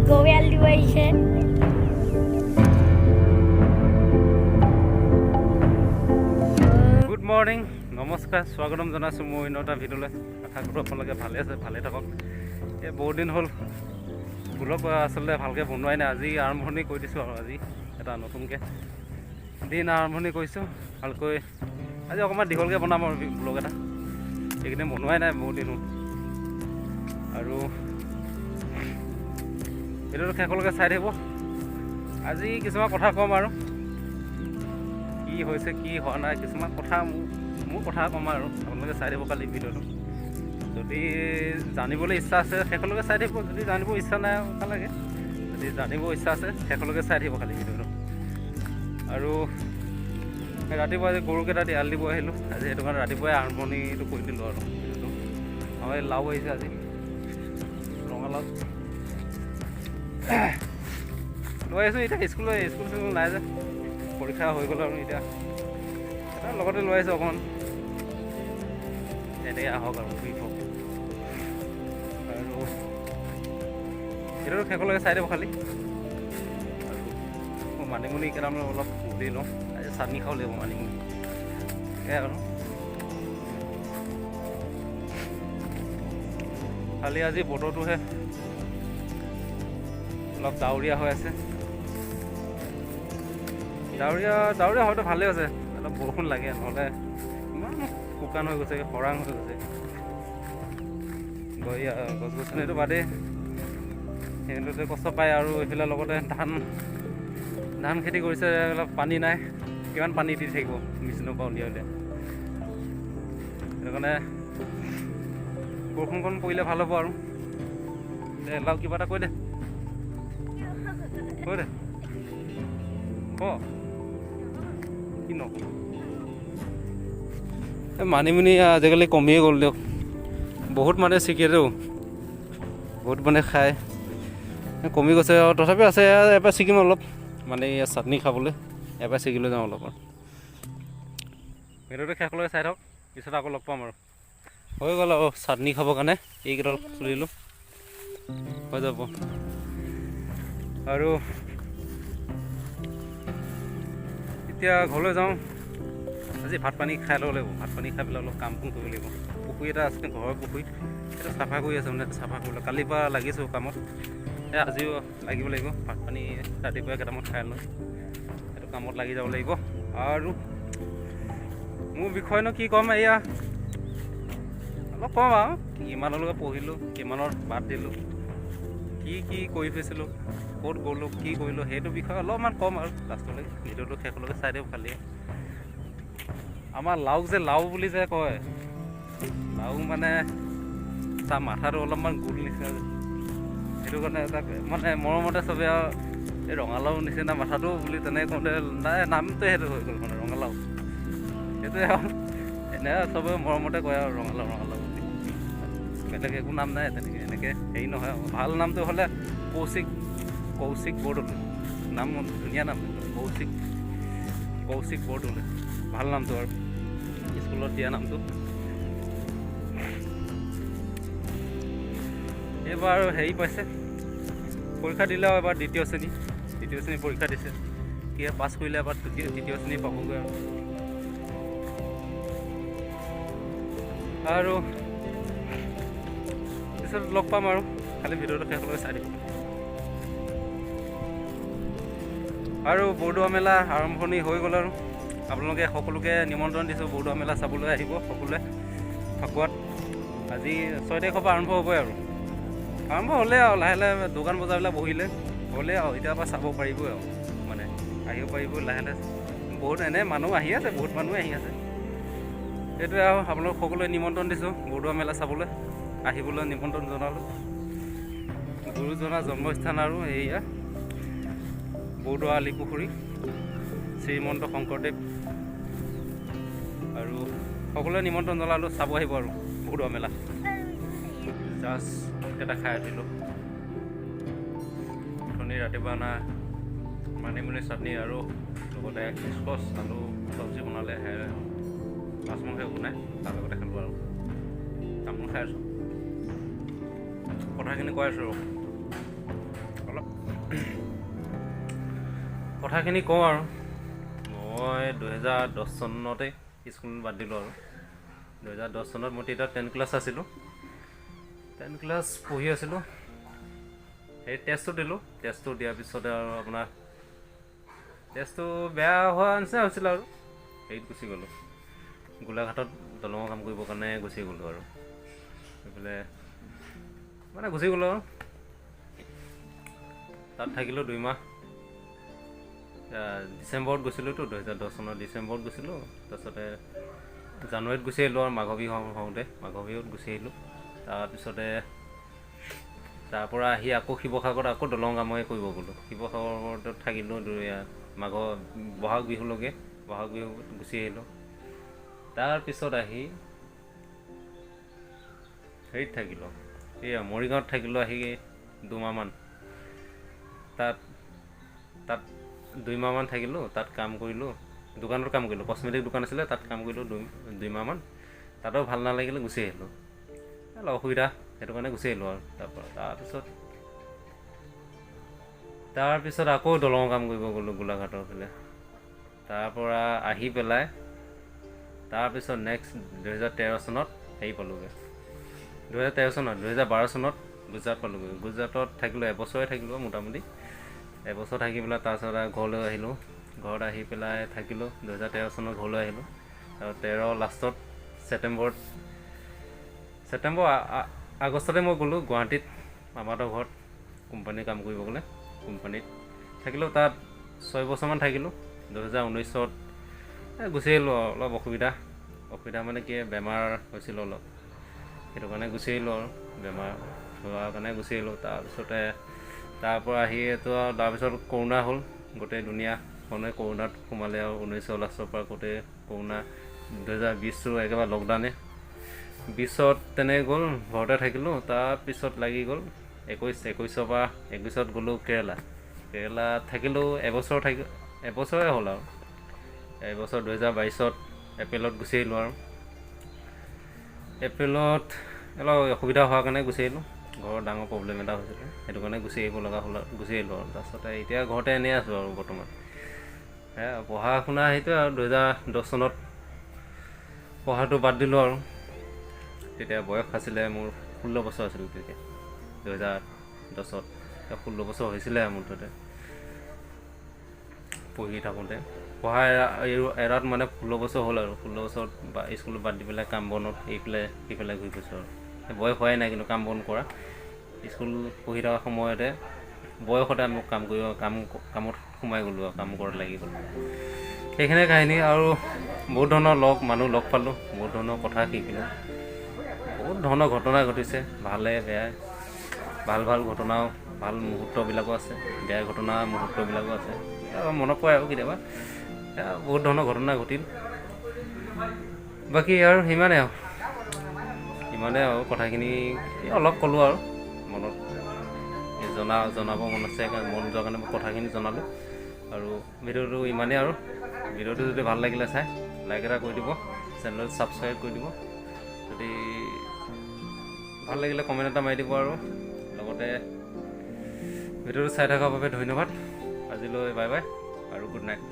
গৰু এৰাল দিব আহিছে। গুড মৰ্ণিং, নমস্কাৰ, স্বাগতম জনাইছোঁ মোৰ অন্য এটা ভিডিঅ'লৈ। আশা কৰোঁ আপোনালোকে ভালে আছে, ভালে থাকক। এই বহুত দিন হ'ল ব্লগ আচলতে ভালকৈ বনোৱাই নাই। আজি আৰম্ভণি কৰি দিছোঁ আৰু আজি এটা নতুনকৈ দিন আৰম্ভণি কৰিছোঁ ভালকৈ। আজি অকণমান দীঘলকৈ বনাম আৰু ব্লগ এটা। এইকেইদিন বনোৱাই নাই, বহুত দিন হ'ল। আৰু ভিডিঅ'টো শেষলৈকে চাই থাকিব। আজি কিছুমান কথা ক'ম আৰু কি হৈছে, কি হোৱা নাই, কিছুমান কথা মোৰ কথা ক'ম আৰু আপোনালোকে চাই দিব কালি ভিডিঅ'টো। যদি জানিবলৈ ইচ্ছা আছে, শেষলৈকে চাই থাকিব। যদি জানিব ইচ্ছা নাই, নালাগে। যদি জানিব ইচ্ছা আছে, শেষলৈকে চাই থাকিব খালি ভিডিঅ'টো। আৰু ৰাতিপুৱা আজি গৰুকেইটা এৰাল দিব আহিলোঁ আজি, সেইটো কাৰণে ৰাতিপুৱাই আৰম্ভণিটো কৰি দিলোঁ আৰু ভিডিঅ'টো। আমাৰ এই লাও আহিছে আজি, ৰঙালাও লৈ আহিছোঁ। এতিয়া স্কুল চিস্কুল নাই যে, পৰীক্ষা হৈ গ'ল আৰু এতিয়া এটা লগতে লৈ আহিছোঁ অকণমান এনেকৈ আহক আৰু ঘূৰি ফুৰক। আৰু ভিডিঅ'টো শেষলৈকে চাই দিব খালি। আৰু মই মানিমুনি কেইটামান অলপ তুলি লওঁ, আজি চাটনি খাব লাগিব মানিমুনি। সেয়াই আৰু খালি আজি বতৰটোহে অলপ ডাৱৰীয়া হৈ আছে। ডাৱৰীয়া ডাৱৰীয়া হয়তো ভালেই হৈছে, অলপ বৰষুণ লাগে, নহ'লে ইমান শুকান হৈ গৈছে, খৰাং হৈ গৈছে। গছ গছনিটো বাদেই, সিহঁতে কষ্ট পায়। আৰু এইফালে লগতে ধান ধান খেতি কৰিছে, অলপ পানী নাই, কিমান পানী দি থাকিব মেচিনৰ পৰা উলিয়াই উলিয়াই। সেইটো কাৰণে বৰষুণকণ পৰিলে ভাল হ'ব। আৰু দে লাও, কিবা এটা কৈ দে, কৈ দে, ক। কি নকওঁ? এই মানিমুনি আজিকালি কমিয়ে গ'ল দিয়ক। বহুত মানুহে ছিগেতো, বহুত মানে খায়, কমি গৈছে আৰু তথাপিও আছে। এবাৰ ছিগিম অলপ, মানে চাটনি খাবলৈ এবাৰ ছিগি লৈ যাওঁ অলপ। আৰু ভিডিঅ'টো শেষলৈ চাই থাকক, পিছত আকৌ লগ পাম। আৰু হৈ গ'ল আৰু চাটনি খাবৰ কাৰণে এইকেইডাল তুলিলোঁ, হৈ যাব। আৰু এতিয়া ঘৰলৈ যাওঁ। আজি ভাত পানী খাই ল'ব লাগিব। ভাত পানী খাই পেলাই অলপ কাম বন কৰিব লাগিব। পুখুৰী এটা আছে, ঘৰৰ পুখুৰী, সেইটো চাফা কৰি আছে, মানে চাফা কৰিবলৈ কালিৰ পৰা লাগিছোঁ কামত। এই আজিও লাগিব লাগিব। ভাত পানী ৰাতিপুৱা কেইটামান খাই লৈ সেইটো কামত লাগি যাব লাগিব। আৰু মোৰ বিষয়েনো কি ক'ম? এয়া অলপ ক'ম আৰু কিমানলৈকে পঢ়িলোঁ, কিমানত বাদ দিলোঁ, কি কি কৰি ফুৰিছিলোঁ, ক'ত গ'লোঁ, কি কৰিলোঁ, সেইটো বিষয়ে অলপমান ক'ম আৰু লাষ্টলৈ। ভিডিঅ'টো শেষলৈকে চাই দিওঁ খালি। আমাৰ লাওক যে লাও বুলি যে কয়, লাও মানে তাৰ মাথাটো অলপমান গোল নিচিনা যে, সেইটো কাৰণে তাক মানে মৰমতে চবে আৰু এই ৰঙালাও নিচিনা মাথাটো বুলি তেনেকৈ কওঁতে নাই, নামটোৱে সেইটো হৈ গ'ল, মানে ৰঙালাও। সেইটোৱে আৰু এনে চবে মৰমতে কয় আৰু ৰঙালাও ৰঙালাও বুলি, বেলেগ একো নাম নাই তেনেকৈ। এনেকৈ হেৰি নহয় আৰু ভাল নামটো হ'লে কৌশিক, কৌশিক বৰদলৈ। নাম ধুনীয়া নাম, কৌশিক, কৌশিক বৰদলৈ, ভাল নামটো আৰু স্কুলত দিয়া নামটো। এইবাৰ হেৰি পাইছে, পৰীক্ষা দিলে আৰু এবাৰ দ্বিতীয় শ্ৰেণী পৰীক্ষা দিছে। কি পাছ কৰিলে এবাৰ তৃতীয় শ্ৰেণী পাবগৈ। আৰু পিছত লগ পাম আৰু খালি ভিডিঅ'টো শেষলৈকে চাই দিব। আৰু বৰদোৱা মেলা আৰম্ভণি হৈ গ'ল আৰু আপোনালোকে সকলোকে নিমন্ত্ৰণ দিছোঁ, বৰদোৱা মেলা চাবলৈ আহিব সকলোৱে ফাকুৱাত। আজি 6 তাৰিখৰ পৰা আৰম্ভ হ'বই আৰু আৰম্ভ হ'লে আৰু লাহে লাহে দোকান বজাৰবিলাক বহিলে হ'লে আৰু এতিয়াৰ পৰা চাব পাৰিবই আৰু মানে আহিব পাৰিব লাহে লাহে। বহুত এনে মানুহ আহি আছে, বহুত মানুহ আহি আছে। সেইটোৱে আৰু আপোনালোক সকলোৱে নিমন্ত্ৰণ দিছোঁ, বৰদোৱা মেলা চাবলৈ আহিবলৈ নিমন্ত্ৰণ জনালোঁ। গুৰুজনাৰ জন্মস্থান আৰু এয়া বৰদোৱা আলিপুখুৰী, শ্ৰীমন্ত শংকৰদেৱ। আৰু সকলোৱে নিমন্ত্ৰণ জনালোঁ, চাব আহিব আৰু বৰদোৱা মেলা। জাষ্ট এটা খাই উঠিলোঁ। অথনি ৰাতিপুৱা অনা মানিমুনি চাটনি আৰু লগতে স্কচ আলু চব্জি বনালে, সেয়াই, মাছ মাংস একো নাই, তাৰ লগতে খালোঁ আৰু তামোল খাই আছোঁ, কথাখিনি কৈ আছোঁ। আৰু অলপ কথাখিনি কওঁ আৰু মই 2010 চনতে স্কুল বাদ দিলোঁ। আৰু 2010 চনত মই তেতিয়া 10 ক্লাছ আছিলোঁ, 10 ক্লাছ পঢ়ি আছিলোঁ। সেই টেষ্টটো দিলোঁ। টেষ্টটো দিয়াৰ পিছতে আৰু আপোনাৰ টেষ্টটো বেয়া হোৱা নিচিনা হৈছিলে আৰু হেৰিত গুচি গ'লোঁ, গোলাঘাটত দলঙৰ কাম কৰিবৰ কাৰণে গুচি গ'লোঁ। আৰু সেইফালে মানে গুচি গ'লোঁ আৰু তাত থাকিলোঁ 2 মাহ। ডিচেম্বৰত গৈছিলোঁতো, 2010 চনৰ ডিচেম্বৰত গৈছিলোঁ। তাৰপিছতে জানুৱাৰীত গুচি আহিলোঁ আৰু মাঘৰ বিহু হওঁতে মাঘৰ বিহুত গুচি আহিলোঁ। তাৰপিছতে তাৰপৰা আহি আকৌ শিৱসাগৰত আকৌ দলং কামেই কৰিব গ'লোঁ। শিৱসাগৰত থাকিলোঁ মাঘৰ বহাগ বিহুলৈকে। বহাগ বিহুত গুচি আহিলোঁ। তাৰপিছত আহি হেৰিত থাকিলোঁ, এইয়া মৰিগাঁৱত থাকিলোঁ আহি 2 মাহমান। তাত তাত 2 মাহমান থাকিলোঁ। তাত কাম কৰিলোঁ, দোকানত কাম কৰিলোঁ। কচমেটিক দোকান আছিলে, তাত কাম কৰিলোঁ 2 মাহমান। তাতো ভাল নালাগিলে, গুচি আহিলোঁ। অলপ অসুবিধা, সেইটো কাৰণে গুচি আহিলোঁ। আৰু তাৰপৰা তাৰপিছত আকৌ দলঙৰ কাম কৰিব গ'লোঁ গোলাঘাটৰ ফালে। তাৰপৰা আহি পেলাই তাৰপিছত নেক্সট 2013 চনত হেৰি পালোঁগৈ। 2013 চনত, 2012 চনত গুজৰাট পালোঁগৈ। গুজৰাটত থাকিলোঁ, এবছৰে থাকিলোঁ মোটামুটি। এবছৰ থাকি পেলাই তাৰপিছত আৰু ঘৰলৈ আহিলোঁ। ঘৰত আহি পেলাই থাকিলোঁ। 2013 চনত ঘৰলৈ আহিলোঁ আৰু 13 লাষ্টত ছেপ্টেম্বৰত, ছেপ্টেম্বৰ আগষ্টতে মই গ'লোঁ গুৱাহাটীত মামাহঁতৰ ঘৰত কোম্পানীৰ কাম কৰিব গ'লে। কোম্পানীত থাকিলোঁ, তাত 6 বছৰমান থাকিলোঁ। 2019ত গুচি আহিলোঁ আৰু অলপ অসুবিধা। অসুবিধা মানে কি, বেমাৰ হৈছিল অলপ, সেইটো কাৰণে গুচি আহিলোঁ। আৰু বেমাৰ হোৱাৰ কাৰণে গুচি আহিলোঁ। তাৰপিছতে তাৰপৰা আহিতো আৰু তাৰপিছত কৰোণা হ'ল। গোটেই দুনীয়াখনে কৰোণাত সোমালে আৰু 19ৰ লাষ্টৰ পৰা গোটেই কৰোণা। 2020টো একেবাৰে লকডাউনে। 20ত তেনেকৈ গ'ল, ঘৰতে থাকিলোঁ। তাৰপিছত লাগি গ'ল 21। 21ৰ পৰা 21ত গ'লোঁ কেৰেলা। কেৰেলাত থাকিলোঁ এবছৰ, থাকি এবছৰে হ'ল। আৰু এবছৰ 2022ত এপ্ৰিলত গুচি আহিলোঁ। আৰু এপ্ৰিলত অলপ অসুবিধা হোৱাৰ কাৰণে গুচি আহিলোঁ। ঘৰত ডাঙৰ প্ৰব্লেম এটা হৈছিলে, সেইটো কাৰণে গুচি আহিব লগা হ'ল আৰু গুচি আহিলোঁ। আৰু তাৰপিছতে এতিয়া ঘৰতে এনেই আছোঁ আৰু বৰ্তমান। সেয়া পঢ়া শুনা সেইটোৱে। আৰু 2010 চনত পঢ়াটো বাদ দিলোঁ। আৰু তেতিয়া বয়স আছিলে মোৰ 16 বছৰ আছিল তেতিয়া। 2010ত 16 বছৰ হৈছিলে মোৰ তাতে পঢ়ি থাকোঁতে। পঢ়া এৰাত মানে 16 বছৰ হ'ল। আৰু 16 বছৰত বা স্কুল বাদ দি পেলাই কাম বনত এইফালে সেইফালে ঘূৰি ফুৰিছোঁ। আৰু বয়স হোৱাই নাই, কিন্তু কাম বন কৰা স্কুল পঢ়ি থকা সময়তে বয়সতে মোক কাম কৰিব কামত সোমাই গ'লোঁ আৰু কাম কৰাত লাগি গ'লোঁ। সেইখিনিয়ে কাহিনী। আৰু বহুত ধৰণৰ লগ মানুহ লগ পালোঁ, বহুত ধৰণৰ কথা শিকিলোঁ, বহুত ধৰণৰ ঘটনা ঘটিছে, ভালে বেয়াই। ভাল ভাল ঘটনাও, ভাল মুহূৰ্তবিলাকো আছে, বেয়া ঘটনা মুহূৰ্তবিলাকো আছে। মনত পৰে আৰু কেতিয়াবা বহুত ধৰণৰ ঘটনা ঘটিল। বাকী আৰু সিমানেই আৰু ইমানেই আৰু কথাখিনি অলপ ক'লোঁ। আৰু মনত জনাব মন আছে, মন যোৱাৰ কাৰণে মই কথাখিনি জনালোঁ। আৰু ভিডিঅ'টো ইমানেই। আৰু ভিডিঅ'টো যদি ভাল লাগিলে চাই লাইক এটা কৰি দিব, চেনেলটো ছাবস্ক্ৰাইব কৰি দিব, যদি ভাল লাগিলে কমেণ্ট এটা মাৰি দিব। আৰু লগতে ভিডিঅ'টো চাই থকাৰ বাবে ধন্যবাদ। আজিলৈ বাই বাই আৰু গুড নাইট।